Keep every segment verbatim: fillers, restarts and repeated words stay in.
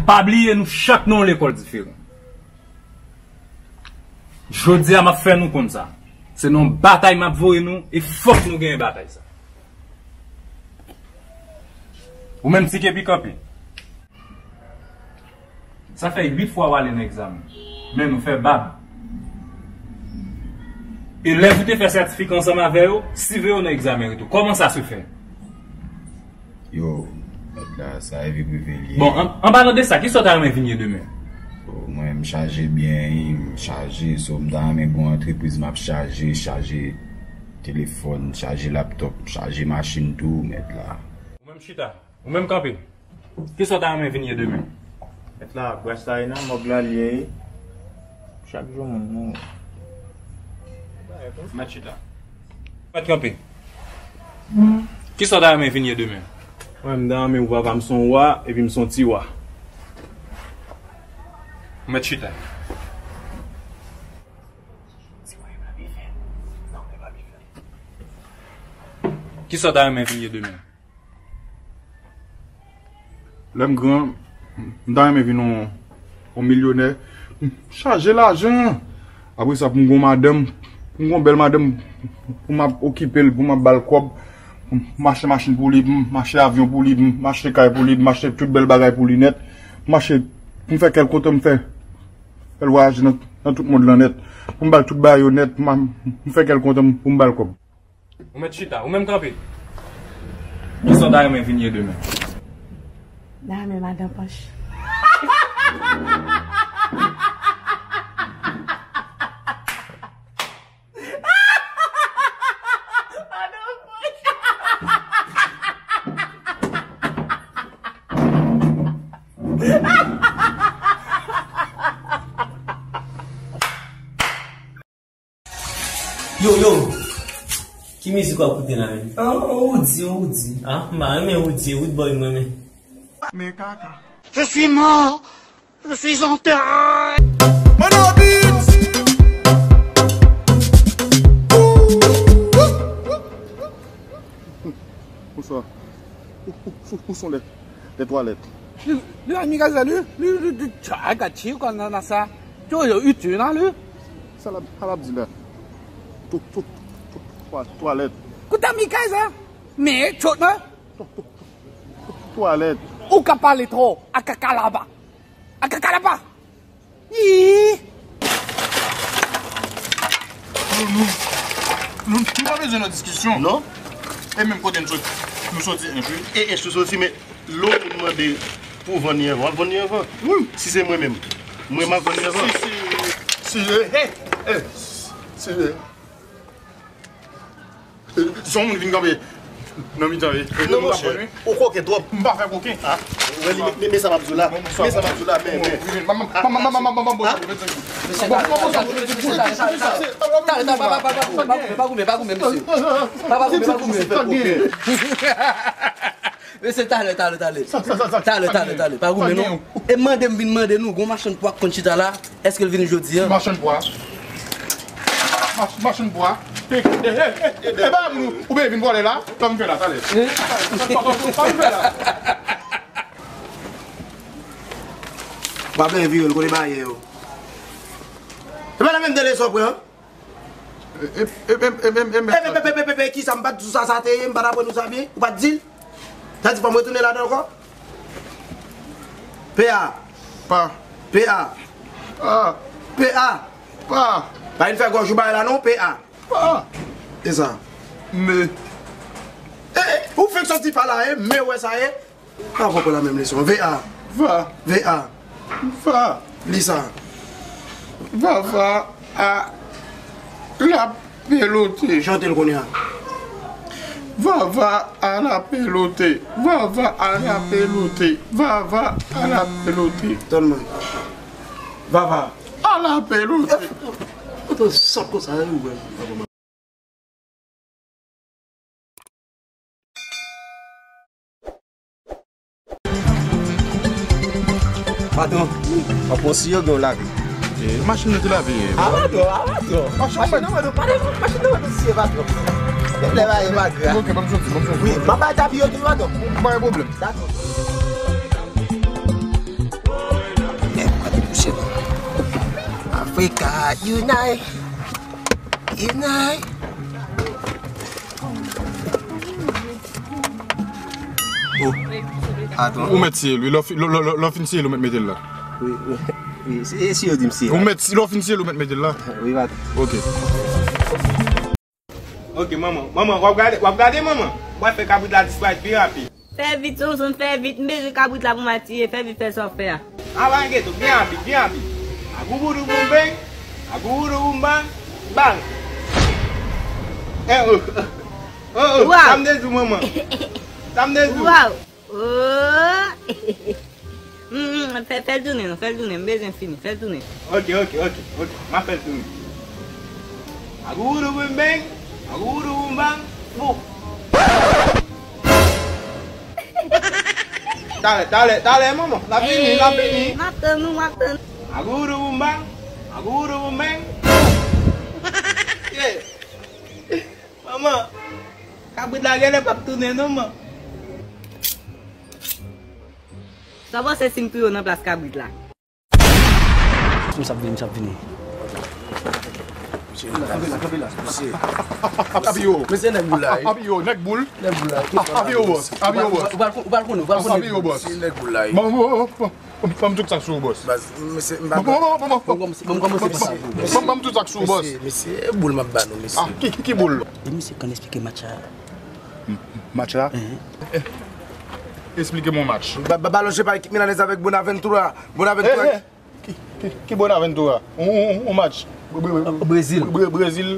Pa bliye nou chak nan yon lekòl diferan. Jodi a, m ap fè nou konn sa. Se nan yon batay m ap voye nou, e fòk nou genyen batay sa. Ou menm, Ti Kepi, kanpe. Sa fè uit fwa w ale nan egzamen. Men nou fè bab. Elèv ou te fè sètifika ansanm avè yo, siveye yo nan egzamen retou. Kòman sa se fè? Yo, mèt la, sa e vin rive li ye. Bon, an, an palan de sa, kisa w ta renmen vin ye demen? Yo, mwen, m chaje byen, wi, m chaje. So, m ta renmen gen yon antrepriz, m ap chaje, chaje telefòn, chaje laptòp, chaje machin tou, mèt la. Ou menm chita, ou menm kanpe. Kisa w ta renmen vin ye demen? Mèt la, brasay nan mòg la li ye. Chak jou moun nou. Mèt chita. Mèt kanpe. Kisa w ta renmen vin ye demen? Mwen, m ta renmen ou papa m se yon wa, epi m se yon ti wa. Mèt chita. Kisa w ta renmen vin ye demen? Lè m gran, m ta renmen vin yon, yon milyonè. M chaje lajan. Apre sa, pou m gon madanm, pou m gon bèl madanm, pou m ap okipe l, pou m ap ba l kòb, pou m achte machin pou li, pou m achte avyon pou li, pou m achte kay pou li, pou m achte tout bèl bagay pou li nèt. Pou m achte, pou m fè kè l kontan, m fè, fè l vwayaje nan, nan tout mond lan nèt. Pou m ba l tout bagay yo nèt, pou m, m fè kè l kontan, pou m ba l kòb. Ou mèt chita, ou menm kanpe. Kisa w ta renmen vin ye demen? M ta renmen madan Panch. Madan Panch. Yo, yo. Ki mizik w ap koute la menm? Ah, Roody, Roody. Ah, m pa renmen Roody, Roodboy m renmen. Men kaka. Je suis mort. Je suis enterré. Mano Beats. Bonswa. Où, où, où, où sont les, les toilettes? Li, li la mi casa, li, li, li, li, I got you, quand on a ça. Tu vois, il y a eu, tu l'as lu. Sa l ap, sa l ap di la. Tou, tou, tou, twa-, twalèt. Kouta mi casa, men, chot, non? Tou, tou, tou, tou, twalèt. Ou ka pale twò, a kakalaba. A kakalaba. Ii. Nou, nou, nou, nou pa bezwen nan diskisyon. Non. E menm kote nou sot-, nou soti ench, wi. E ench nou soti, men lè yon moun mande pou vann li anvan, w ap vann li anvan. Wi. Si se mwen menm, mwen m ap vann li anvan. Si, si, si, eh, eh, si, eh. Se yon moun vin kanpe nan mitan, wi. Non, monchè, ou koken twòp. M pa fè koken. Ah, ou wè li, men, men sa m ap di w la. Men sa m ap di w la, men, men. Talè, talè, pa, pa, pa goumen, pa goumen, pa goumen, mesye. Pa, pa goumen, pa goumen. Mesye, talè, talè, talè. Talè, talè, talè, pa goumen, non. E mande m vin mande nou, gon machann pwa k konn chita la. Èske l vini jodi a? Machann pwa. Mach-, machann pwa. E, e, e, e, e, ba moun ou, oubyen vin vòlè la, kòm fè la, talè. Pa, pa, pa, pa vin fè la. Pa byen vire l, kote baryè yo. E pa la menm de lezòp, wi, an? E, e, e, e, e, e, e, e, e, e, e, kisa m pa t di w sa, sa te ye, m pa t aprann ou sa byen, ou pa t di l? Sa di fò m retounen ladan ankò? P A. Pa. P A. Pa. P A. Pa. Pa vin fè gòj ou bay la non, P A. Pa. E sa. Me. E, e, ou fenk soti pa la, e, me wè sa ye. Pa konprann la menm leson. V A. Va. V A. Va. Li sa. Vava a la pelote. Chante l kounye a. Vava a la pelote. Vava a la pelote. Vava a la pelote. Tann mwen. Vava. A la pelote. Ou te sòt konsa, wi, ou wè. Patwon, w ap pran siyo gen w lave? E, machin nou te lave yè. A patwon, a patwon. Machin nan mwen, nou pa devan, machin nan mwen, nou siye patwon. Lè ba e pa gra. Ok, ban m soti, ban m soti. Wi, m ap bay tapi yo tou, patwon. Pa gen pwoblèm. Dakò. We got unite, unite. Oh. Atann. Ou mèt siye l, wi. Lè w fi-, lè, lè, lè, lè w fin siye l, ou mèt mete l la. Wi, wi, wi, si, si yo di m siye. Ou mèt, lè w fin siye l, ou mèt mete l la. Wi, patron. Ok. Ok, manman. Manman, w ap gade, w ap gade, manman. W ap fè kabrit la disparèt pi rapid. Fè vit, Sonson, fè vit. M bezwen kabrit la pou m al tiye. Fè vit, fè sa w fè a. Ala gen tou, byen rapid, byen rapid. Agoubou douboum beng, agoubou douboum bang, bang. Eh, oh, oh, oh, sa m te di w, manman. Sa m te di w. Waw. Oh! Mm, mm, fè, fè l tounen, non, fè l tounen, m bezwen fini, fè l tounen. Ok, ok, ok, ok, m ap fè l tounen. Agoudougoudou beng, agoudougoudou bang, bou. Talè, talè, talè, manman, l ap vini, l ap vini. M ap tann ou, m ap tann. Agoudougoudou bang, agoudougoudou beng. Yeah. Manman, kabrit la genlè p ap tounen non, man. Sa w panse si m touye w nan plas kabrit la? Misye ap vini, misye ap vini. Kanpe la, kanpe la, kanpe la. Misye. Apiye w. Mesye nèg boul la, wi. Apiye w, nèg boul. Nèg boul la. Apiye w, bòs. Apiye w, bòs. Ou pral konnen, ou pral konnen, ou pral konnen. Apiye w, bòs. Mesye nèg boul la, wi. Bon, bon, bon, bon. Ban m tout sak sou ou, bòs. Baz, mesye, m pa... Bon, bon, bon, bon, bon. Ban m kòmanse, ban m kòmanse, ban m kòmanse. Ban m tout sak sou ou, bòs. Mesye, mesye, e boul m ap ba nou, mesye. Ah, ki, ki, ki boul? Di misye konn esplike match la. M-, match la? Eh, esplike m yon match. Ba-, ba-, balon jwe pa ekip Milanèz avèk Bonaventura. Bonaventura. Eh, eh. Ki, ki, ki Bonaventura? On, on, on match. Bre-, bre-, Brezil. Bre-, Brezil.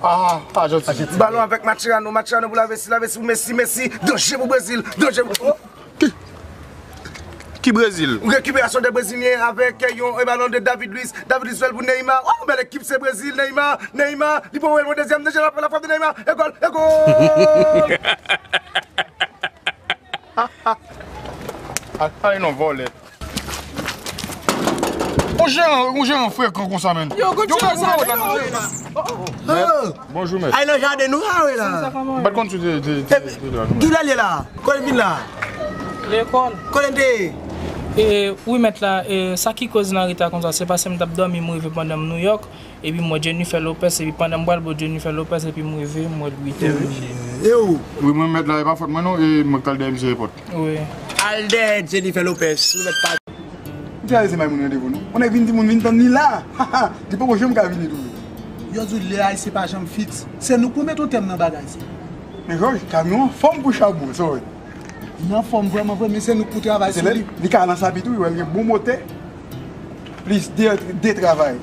Ah, Ajantin. Ajantin. Balon avèk Mascherano, Mascherano pou Lavezzi, Lavezzi pou Messi, Messi, danje pou Brezil, danje pou... Ki, ki Brezil? Récupération des Brésiliens avec yon, e, balon de David Luiz. David Luiz fè l pou Neymar. Oh, bèl ekip, se Brezil, Neymar, Neymar. Li pran l, dezyèm, dezyèm, la, la frappe de Neymar. E gòl, e gòl. Al, al non, vòlè. Yon jeran, yon jeran frekan konsa, menn. Yo, gout yo, sa, yo. Bonjou, mèt. Ay nan jaden nou, a, wi, la. M pa t konn si w te, te, te, te la, non. Ki lè l ye la? Kote l vin la? Lekòl. Kote l te ye? E, wi, mèt la, e, sa ki koz nan reta konsa, se paske m t ap dòmi, m rive pandan m Nouyòk, epi m wè Jennifer Lopez, epi pandan m pral bò Jennifer Lopez, epi m rive, m wè l uit è, wi. E ou? Wi, mwen, mèt la, e pa fòt mwen, non, e mwen k t al dèyè misye e pòt. Wi. Al dèyè Jennifer Lopez, ou mèt pa. Ou te ale se bay moun randevou, non? On nèg vin di moun vin tann li la. Li poko janm ka vini tou. Yo di w lè Ayisyen pa janm fiks. Se nou k pou mete yon tèm nan bagay sa. Men Jòj, kamyon an fòm pou chabon, sa w wè. Li anfòm vrèman vre, men se nou k pou travay sou li. Li ka nan sapit wi, wè l gen bon motè. Plis de, de travay.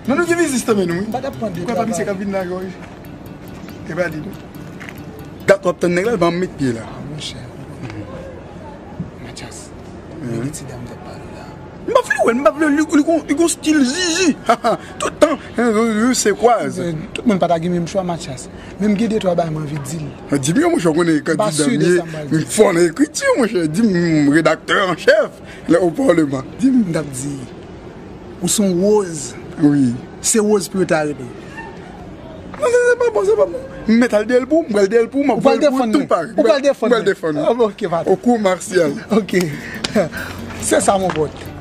Non, nou gen biznis nan men nou, wi. M pa t ap pran de travay. Kwè pa misye k ap vin la, Jòj. E pa li, non. Dat w ap tann nèg la, l pa met pye la. Ah, monchè. Mathias, men gen ti dam t ap pale la. M pa vle wè l, m pa vle li, li gon, li gon stil zizi. Tout tan, se kwaz. Tout moun pa ta gen menm chwa, Mathias. Men m gen de twa bagay m anvi di l. Di m yo, monchè, w konnen kandida m ye, m fò nan ekriti, monchè. Di m, redaktè an chèf, lè o paleman. Di m. M t ap di, ou se yon woz. Wi. Se woz pou yo ta rele. Non, se, se pa bon, se pa bon. M mèt al dèyè l pou ou, m pral dèyè l pou ou, m ap voye l pou ou tou pare. Ou pral defann mwen. Ou pral defann mwen. Ah, bon, ok, patron. Au cours martial. Ok. Se sa, mon pote.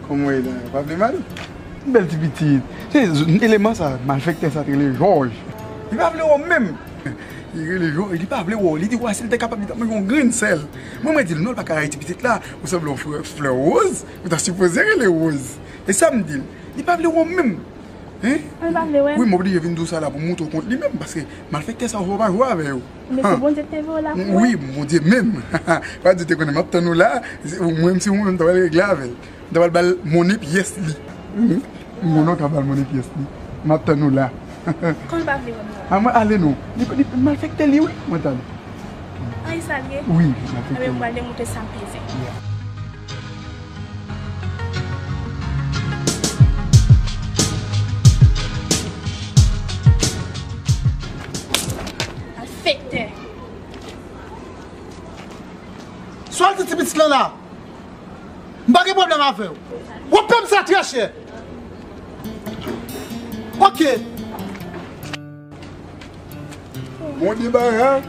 Kòman w ye la? Ou pa vle mal? Bèl ti pitit. Se eleman sa, malfektè sa te rele Jòj. Li pa vle wè w menm. Li rele Jòj, li pa vle wè w. Li di w si l te kapab, li t ap manje yon grenn sèl. Mwen, mwen di l, non, l pa ka rayi ti pitit la. Ou sanble yon flè, flè woz. Ou ta sipoze rele Woz. E sa m di l. Li pa vle wè w menm. Hein? Li pa vle wè m? Wi, m oblije vin di w sa la pou m montre w kont li menm, paske malfektè sa yo, fò w pa jwe avè yo. Men se Bondye ki te voye w la pou wè. Wi, Bondye menm. Bondye te konnen m ap tann ou la, se, ou menm, se ou menm, m ta pral regle avè l. M ta pral ba l monnen pyès li. Wi, monnen w ka ba l monnen pyès li. M ap tann ou la. Kòman l pa vle wè m la? A mwen ale non. Li, li malfektè li, wi. Mwen t ale. A, e sa l ye? Wi, li malfektè. Ebyen, m pral demontre sa m peze. Yeah. Malfektè. Sa w al di ti pitit lan la? M pa gen pwoblèm avè w. W ap peye m sa trè chè. Ok. Bon debara.